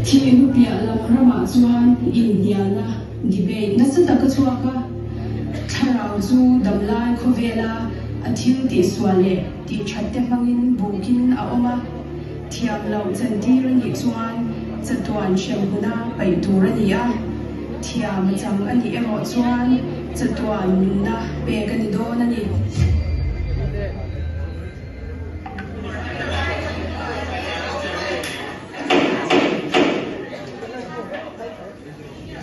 Thih hnu piah lam ramah chuan inhnialna, debate, nasa tak a chhuak a. Thlarau chu damlai khawvela a thil tihsual leh tihthat te hmangin bukin a awm a. Thiam loh chantir a nih chuan chatuan hremhmuna paih tur a ni a, thiam a chang a nih erawh chuan chatuan nunna pek a ni dawn a ni.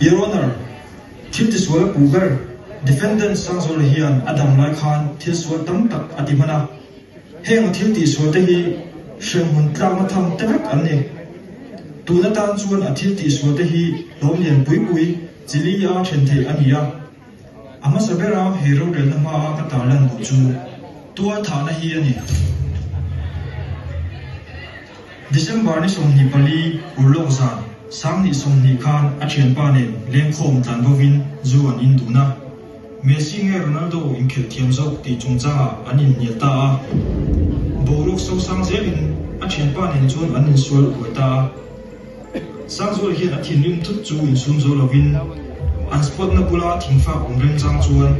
Your Honor, thil tisual a puh ber Defendant Sangzuala hian a dam lai khan thil sual tam tak a ti hman a. Heng a thil tihsual te hi hremhmun tlakna tham te vek an ni. Tun atan chuan a thil tihsual te hi hlawm lian pui pui chili a then theih a ni a. A hmasa bera he rorelna hmaa ka tarlan duh chu tual thahna hi a ni. December ni 24 urlawk zan 20:20 khan a thianpa nen lengkhawm tlan bovin zu an in dun a. Messi nge Ronaldo inkhelh thiam zawk tih chungchangah an inhnial ta a. Boruak sosang zelin a thianpa nen chuan an insual uai ta a. Sangzuala hian a thinrim thut chu insum zo lovin an spot-na bula thingfak awm remchang chuan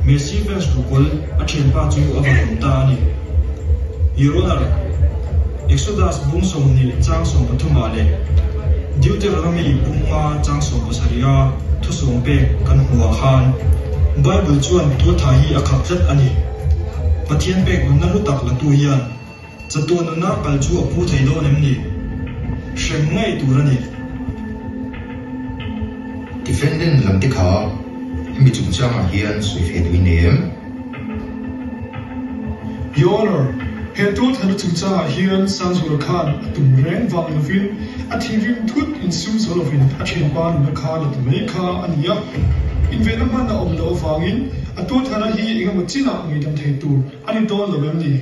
Messi fans ruhkawl a thianpa chu a va hlawm ta a ni. Your Honor, Exodus bung 20 chang 13 ah leh Deuteronomy bung nga chang 17 a thusawm pek kan hmuh ah khan Bible chuan tualtha hi a khap tlat a ni. Pathian pek nunna hlu tak latu hian Chatuan nunna kal chu a phu thei dawn em ni? Hrem ngei tur a ni. Defendant lam te kha hemi chungchangah hian sawi fe duh i nei em? Your Honor, he tualthana chungchangah hian Sangzuala khan a tum reng vang lovin a thinrim thut insum zo lovin a thianpa nuna khan a ti mai kha a ni a. Invenna hman a awm loh avangin a tualthana hi engemaw chinah ngaihdam thei tur a ni dawn lo em ni?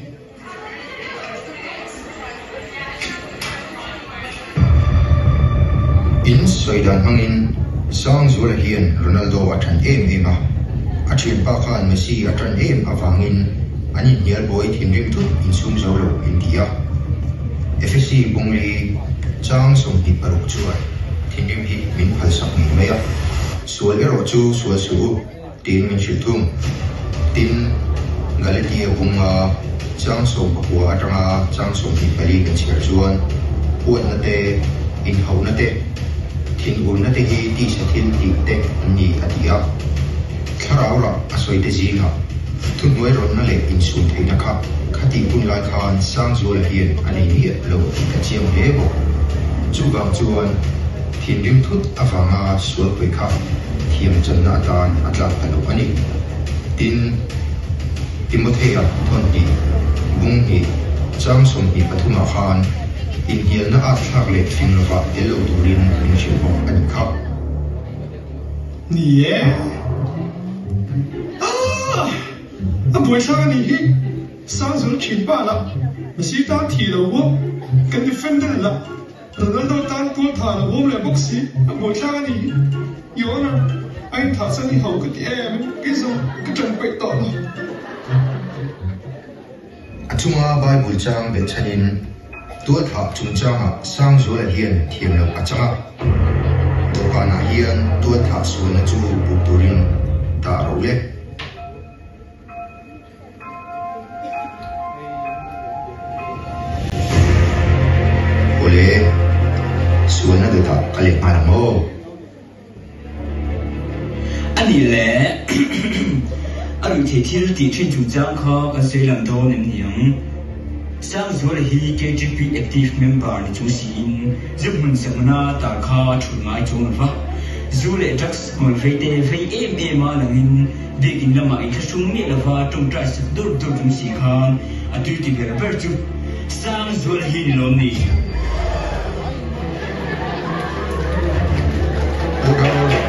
In sawi dan hmangin Sangzuala hian Ronaldo a ṭan em em a, a ṭhianpa khan Messi a ṭan em avangin an inhnial buai thinrim thut insum zo lo in ti a. Efesi Bungli chang 26 chuan thinrim hi min phalsak ngei mai a, sual erawh chu sual suh u. Tiin min hrilh thung. Tin, Galatia bunga chang 19 atanga chang 24 kan chhiar chuan huatna te, inhauhna te, thinurna te hi tisa thil tih te an ni a ti a. Thlarau rah a sawi te zingah thuhnuai rawnna leh insum theihna kha khatih hun lai khan Sangzuala hian a nei miah lo tih ka chiang hle bawk. Chuvang chuan thinrim thut avanga sual pui kha thiam channa atan a tlak ta lo a ni. Tin, Timothea thawn hnih, bung hnih, chang 23 ah khan inhnialna at thlak leh fing lovah tel lo turin min hrilh bawk a nih kha. Ni e. Aah! A buaithlak a nih hi. Sangzul thin pa lah, Messi tan thih lo bawk, kan defender lah. Ronaldo tan tual tha lo awm leh bawk si, a buaithlak a ni hi. Your Honor, a inthah chuan i ho ka ti em in kei zawng ka ṭan peih tawh lo. A chunga Bible chang behchhanin tualthah chungchangah Sangzuala hian thiam loh a chang a, dawhkanah hian tualthah sualna chu buk turin dah rawh le. Awle, sualna dawtah ka let nghal ang aw. A nih le, a ruihtheih thil tih thin chungchang kha kan sawi lang dawn em ni ang? Sangzuala hi KGP active member ni chung siin zu hmun sahmuna tar kha a thut ngai chuang lo va, zu leh drugs hmawlh vei te vei em em a langin Biakinn lamah i thlahrung miah lova tawngtai sak dur dur chung si khan a tui ti ber ber chu Sangzuala hi ni lawm ni? Order order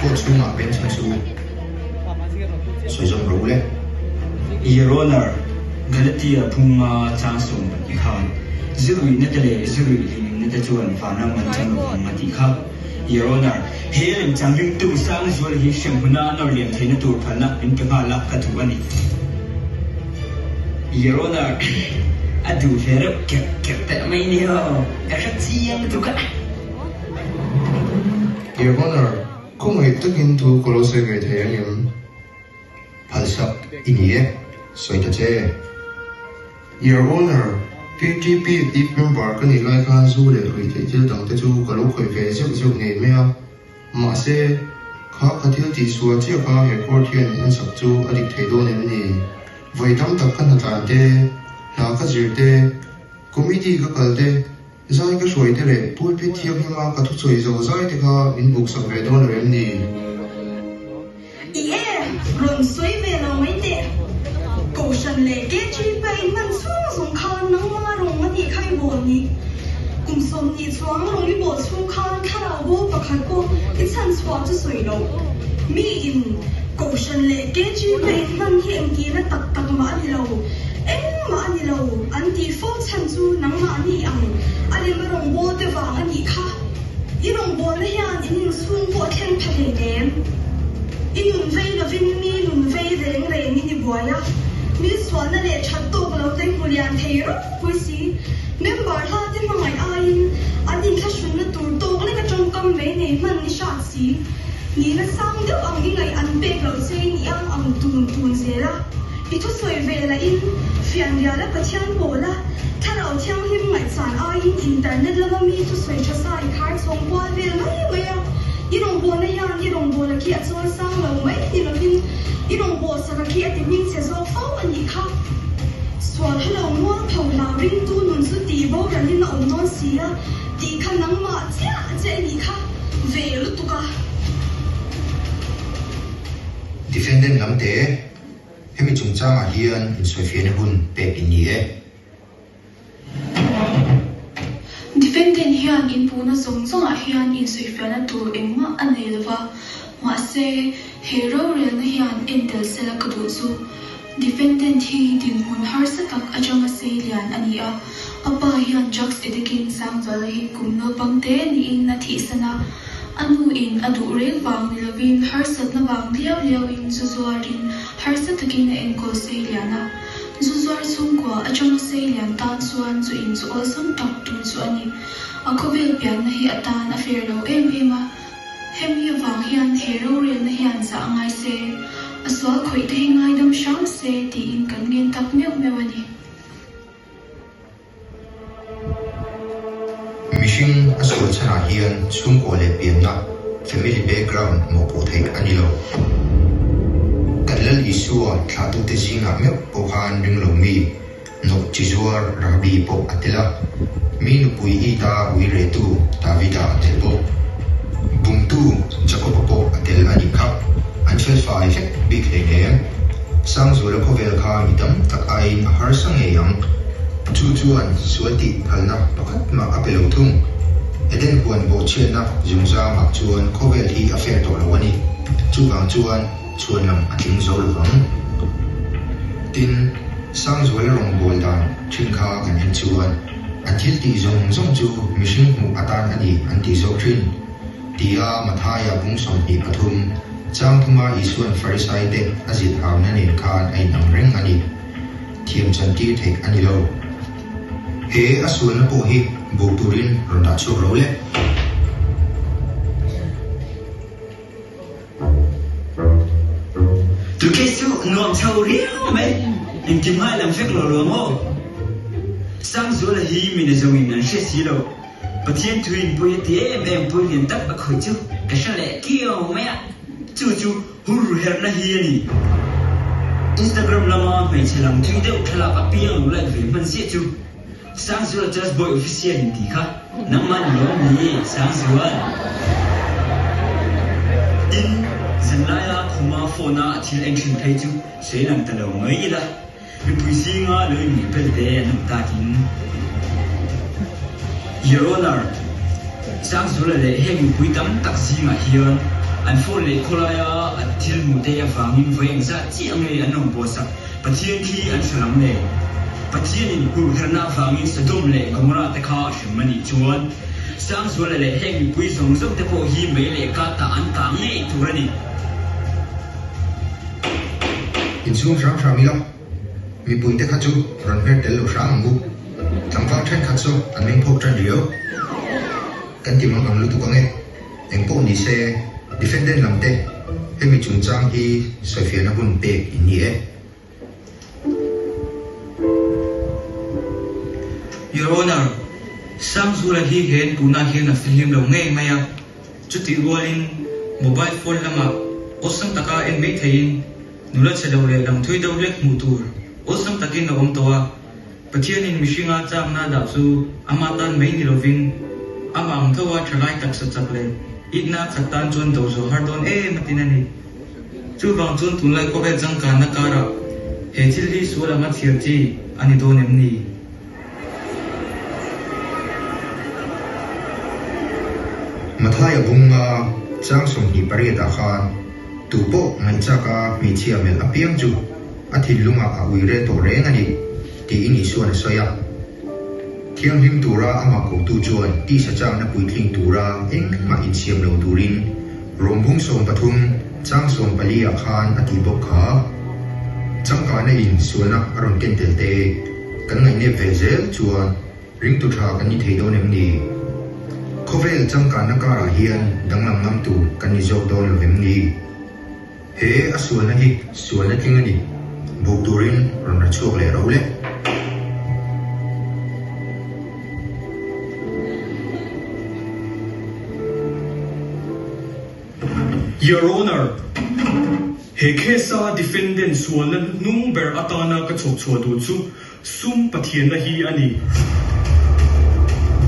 court chhungah bench kha chu sawi zawm rawh u le. Your Honor, Galatia phunga chang 12 khan ziruihna te leh ziruih hlimna te chuan vanram an chang lo ang a tih kha. Your Honor, he lemchang ringtu Sangzuala hi hremhmuna nawr liam theihna tur phalna min pe nghal a ka duh a ni. Your Honor, a duh ve reuh kerh kerh teh mai ni aw, ka hre chiang lutuk a. Your Honor, khawngaih takin thu ka lo sawi ve thei ang em? Phalsak i ni e, sawi ta che. Your Honor, KTP active member ka nih lai khan zu leh ruihtheih thil dang te chu ka lo khawih ve zeuh zeuh ngei mai a. Mahse, kha ka thil tih sual chiah kha he court hian min ensak chu a dik thei dawn em ni? Vawi tam tak ka hnatlan te, hla ka zir te, committee ka kal te, zai ka hruai te leh pulpit thianghlim a ka thusawi zo zai te kha min buksak ve dawn lo em ni? I e, rawn sawi ve lo mai teh. Kohhran leh KGP in hman chhung zawng khan nangma rawng a nih kha i bawl ni. Kum 20 chuang rawng i bawl chhung khan thlarau bo pakhat pawh i chhan chhuah chu sawi loh. Mi in Kohhran leh KGP in hman hi engtihna tak tak mah a ni lo, engmah a ni lo an tih fo chhan chu nangmah ni ang a lem a rawng bawl te vang a nih kha. I rawngbawlna hian in inchhung pawh a thleng pha hlei nem. I nun vei lovin mi nun vei reng rengin i buai a, mi sualna leh that tawk lo te hmu lian thei ropui si. Member hla te hmangaih aiin an inthlahrunna tur tawk lek a tawngkam mai nei hman ni hrat si. Nihna sang deuh ang i ngaih an pek loh chein i ang ang tun tun zel a. I thusawi ve lahin fianrial a Pathian pawl a, Thlarau Thianghlim ngaihsan aiin internet lama mi thusawi tha sa i khar chhawng kual vel mai mai a. I rawngbawlna hian i rawngbawla khi a chawi sang lo mai ni lovin i rawngbawlsak a khi a ti hming chhe zawk fo a nih kha. Sual hi lo mual tho hlau ringtu nun chu tih boralin a awm dawn si a tih kha nangmah chiah chiah i nih kha ve lutuk a. Defendant lam te, hemi chungchangah hian insawifiahna hun pek in ni e. Defendant hian inpuhna zawng zawngah hian insawifiahna tur engmah a nei lova, mahse he rorelna hian entel sela ka duh chu. Defendant hi dinhmun harsa tak atanga sei lian a ni a, a pa hian drugs addict-in Sangzuala hi kum naupang te niin a thihsan a, a nuin a duh reng vang ni lovin harsatna vang liau liauin zu zuarin harsa takin a enkawl sei lian a. Zu zuar chhungkua atanga sei lian tan chuan zu in chu awlsam tak tur chu a ni. A khawvel pianna hi a tan a fair lo em em a. Hemi avang hian he rorelna hian zah ngai se, a sual khawih te hi ngaidam hram se tiin kan ngen tak meuh meuh a ni. Mihring a sual chhanah hian chhungkaw leh pianna, family background, mawhpuh theih a ni lo. Kan Lal Isua thlahtute zingah meuh pawh khan ringlo mi, nawh chi zuar Rahabi pawh a tel a, mi nupui Ita ui retu Davida a tel bawk. Bumtu Jakoba pawh a tel a nih kha. An felfai vek bik hleinem. Sangzuala khawvel kha mi tam tak aiin a harsa ngei ang. Chu chuan sual tih phalna pakhat mah a pe lo thung. Eden huan bawhchhiatna zungzamah chuan khawvel hi a fair tawh lo a ni. Chuvang chuan chhuan lam a tling zo lovang. Tin, Sangzuala rawngbâwl dan thin kha kan en chuan a thil tih zawng zawng chu mihring hmuh atan a ni an tih zawk thin. Tia Mathaia bung 23, chang thuma Isuan Farisaite a zilh hauna nen khan a inang reng a ni. Thiam chantir theih a ni lo. He a sualna pawh hi buk turin rawn dah chhuak lo le. Tu case chu nuam chho riau mai, engkim ngai lam vek lo luang aw. Sangzuala hi mi na zawngin an hre si lo. Pathian thuin pui a ti em em pui lian tak a khawih chu ka hre leh kiau mai a, chu chu Hur herna hi a ni. Instagram lama hmeichhe lam thui deuh thlalak apiang lo like ve hman ziah chu Sangzuala Church Boy Official in ti kha nangmah ni lawm ni Sangzual. Tin, zanlaia khuma phone a thil en thin phei chu sawi lang ta lo mai ila. Mipui zinga lo inngihbel te an awm takin Your Honor, Sangzula leh heng mipui tam tak zingah hian an phone leh khawlaia an thil hmuh te avangin vawi engzah chiah nge an rawn buaisak Pathian khi an hre lam le. Pathianin hurherna avangin Sodom leh Gomorrah te kha a hrem a nih chuan Sangzuala leh heng mipui zawng zawng te pawh hi mei leh kata an kang ngei tur a ni. Inchhung hram hram ila. Mipuite kha chu rawn hmer tel lo hrang ang u. Tlangval thenkhat saw an meng phawk tan riau. Kan ti mang ang lutuk ang e. Engpawh ni se, defendant lam te hemi chungchang hi sawifiahna hun pek in ni e. Your Honor, Sangzula hi hen tunah hian a fihlim lo ngei mai a, chutih rualin mobile phone lamah awlsam taka en mai theihin nula chhe lo leh lang thui deuh hlek hmuh tur awlsam takin a awm tawh a. Pathianin mihringa chakna a dah chu ama tan mai ni lovin amah ang tho a thalai taksa chak leh itna khat tan chuan do zawh har dawn em a tin a ni. Chuvang chuan tunlai khawvel changkanna karah he thil hi sual anga chhiar chi a ni dawn em ni? Mathaia bunga chang 28 ah khan tupawh ngaihchaka hmeichhia melh apiang chu a thinlungah a ui rel tawh reng a ni, tiin Isua'n a sawi a. Thianghlim tura amah kotu chuan tisa chakna puitling tura engmah insiam lo turin Rawmbung 13 chang 14 ah khan a tih bawk kha. Changkana in sualna a rawn ken tel te kan ngaihnep ve zel chuan ringtu tha kan ni thei dawn em ni? Khawvel changkanna karah hian danglam ngam tur kan ni zawk dawn lo vem ni? He a sualna hi sualna tling a ni, buk turin rawn ra chhuak leh ro le. Your Honor, he case a defendant sualna hnung ber atana ka chhawp chhuah duh chu Sum Pathianna hi a ni.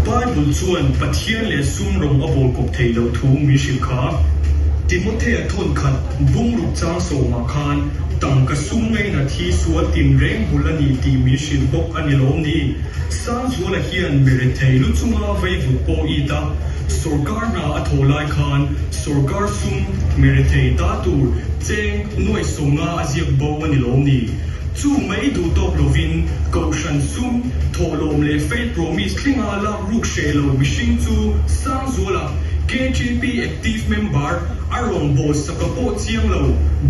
Bible chuan Pathian leh sum rawng a bawl kawp thei loh thu min hrilh kha. Timothea thawnkhat bungruk chang sawmah khan tangka sum ngainat hi sual tinreng bul a ni tih min hrilh bawk a ni lawm ni? Sangzuala hian mi rethei lu chunga veivut pawh it a, sorkar hna a thawh lai khan sorkar sum mi rethei ta tur cheng nuai 50 a ziak bo a ni lawm ni? Chu mai duh tawk lovin Kohhran sum, thawhlawm leh faith promise thlenga lak ruk hreh lo mihring chu Sangzuala, KTP active member, a rawngbâwl saka pawh chiang lo,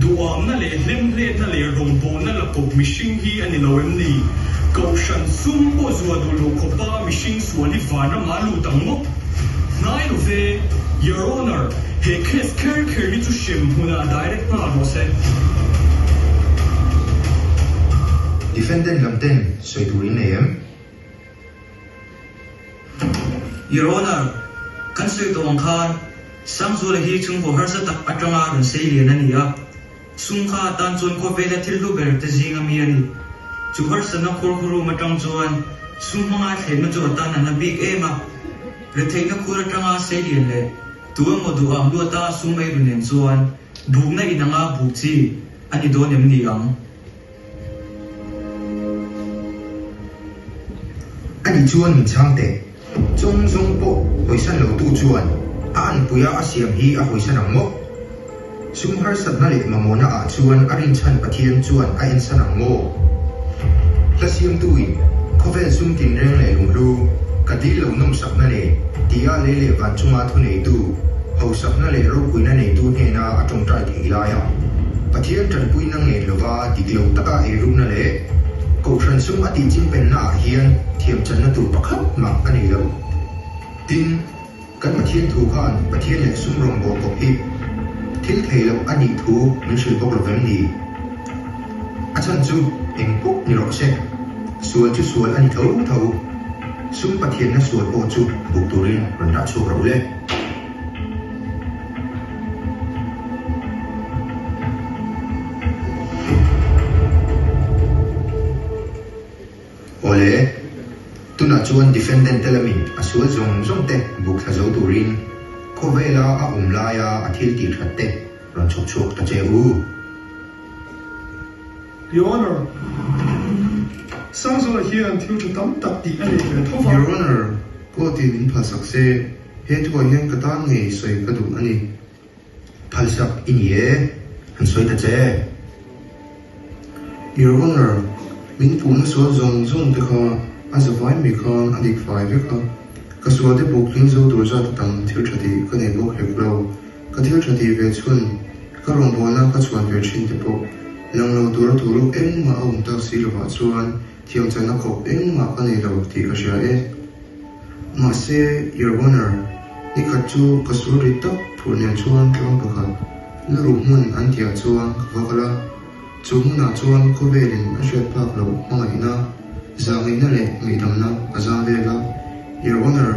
duhâmna leh hlemhletna leh rawngbâwlna la kawp mihring hi a ni lo em ni? Kohhran sum pawh zuah duh loh khawpa mihring sual hi vanramah a lut ang maw? Hnai lo ve, Your Honour, he case kher kher hi chu hrem hmunah direct nghal rawh se. Defendant lam ten sawi tur in nei em? Your Honour, kan sawi tawh ang khan Sangzuala hi chhungkaw harsa tak atanga rawn sei lian a ni a. Sum kha atan chuan khawvela thil hlu ber te zing ami a ni. Chu harsatna khur khurum atang chuan sum hmanga thlenna chu atan a na bik em a. Retheihna khur atanga sei lian leh tu emaw duh ang luata sum ei ru nen chuan bukna in anga buk chi a ni dawn em ni ang? Ani chuan min chhang teh. Chawng zawng pawh hawisan lo tu chuan a anpuia a siam hi a hawisan ang maw? Sum harsatna leh mamawhna ah chuan a rinchhan Pathian chuan a ensan ang maw? Hla siamtuin khawvel sum tinreng leh lunghlu ka dil lo nawmsakna nen tia lei leh van chunga thuneitu, hausakna leh ropuina neitu hnena a tawngtai thei laia Pathian tanpuina ngen lova dik lo taka eirukna leh Kohhran sum a tih chingpenna ah hian thiamchanna tur pakhat mah a nei lo. Tin, kan Pathian thu khan Pathian leh sum rawngbâwl kawp hi thil thei loh a nih thu min hrilh bawk lo vem ni? A chhan chu eng pawh ni rawh se, sual chu sual a ni tho tho. Sum Pathianna sual pawh chu buk turin rawn dah chhuak rawh u le. Awle, tunah chuan defendant te lamin a sual zawng zawng te buk thla zo turin khawvela a awm laia a thil tih that te rawn chhawp chhuak ta che u. Your Honor, Sangzuala hian thil tha tam tak tih a nei ve tho va. Your Honor, court in min phalsak se. He thuah hian ka tan ngei sawi ka duh a ni. Phalsak i ni e, han sawi ta che. Your Honour, min puhna sual zawng zawng te kha a zavai mai khan a dik fai vek a. Ka sual te buk tling zo tur zat a tam thil tha tih ka nei bawk hek lo. Ka thil tha tih ve chhun, ka rawngbawlna ka chhuan ve thin te pawh. Lang lo tura thuruk engmah a awm tak si lovah chuan thiamchanna khawp engmah ka nei lo tih ka hria e. Mahse, Your Honour, nikhat chu ka sur rit tak phur nen chuan tlang pakhat luruh hmun an tihah chuan ka va kal a. Chu hmunah chuan khawvelin a hriat phak loh hmangaihna, zahngaihna leh ngaihdamna a zam vel a. Your Honour,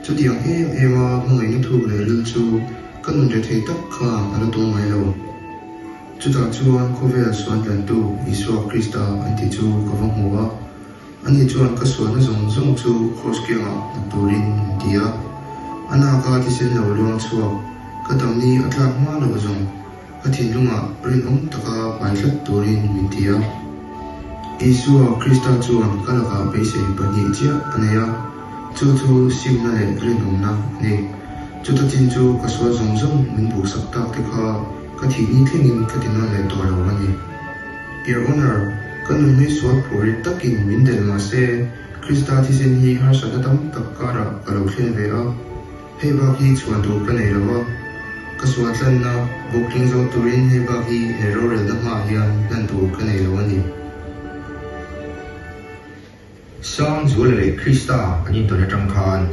chutiang em em a hmangaihna thuk leh ril chu ka nun rethei tak khan a la tum ngai lo. Chutah chuan khawvel suan tlantu Isua Krista an tih chu ka va hmu a. Ani chuan ka sualna zawng zawng chu Kraws kiangah nghat turin min ti a. A naka thisen lo luang chhuak, ka damni a tlak hma loh zawng ka thinlungah rinawm taka pai tlat turin min ti a. Isua Krista chuan ka lakah beisei pahnih chiah a nei a, chu chu simna leh rinawmna a ni. Chuta chin chu ka sual zawng zawng min buksak tak te kha ka thihni thlengin ka ti nawn leh tawh lo a ni. Your Honour, ka nunui sual phur rit takin min delh mah se, Krista thisen hi harsatna tam tak karah ka lo thlen ve a. Hei bak hi chhuan tur ka nei lo a, ka sual tlanna bawk tling zo turin hei bak hi he rorelna hmaah hian hlan tur ka nei lo a ni. Sangzuala leh Krista an intawn atang khan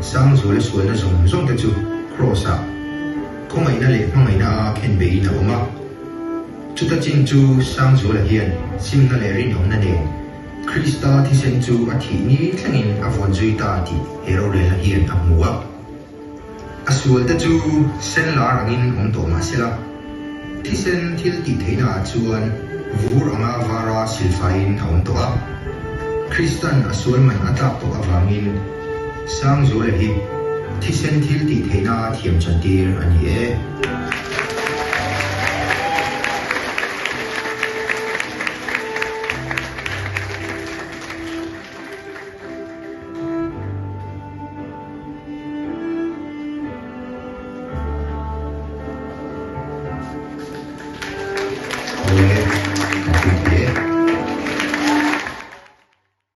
Sangzuala sualna zawng zawng te chu Kraws-ah khawngaihna leh hmangaihna a khen beiin a awm a. Chuta chin chu Sangzuala hian simna leh rinawmna nen Krista thisen chu a thih ni thlengin a vawn zui ta tih he rorelna hian a hmu a. A sualte chu sen lar angin awm tawh mah sela, thisen thil tih theihnaah chuan vur anga vara silfaiin a awm tawh a. Kristan a sual man a tlak tawh avangin Sangzuala hi thisen thil tih theihna thiam chantir a ni e.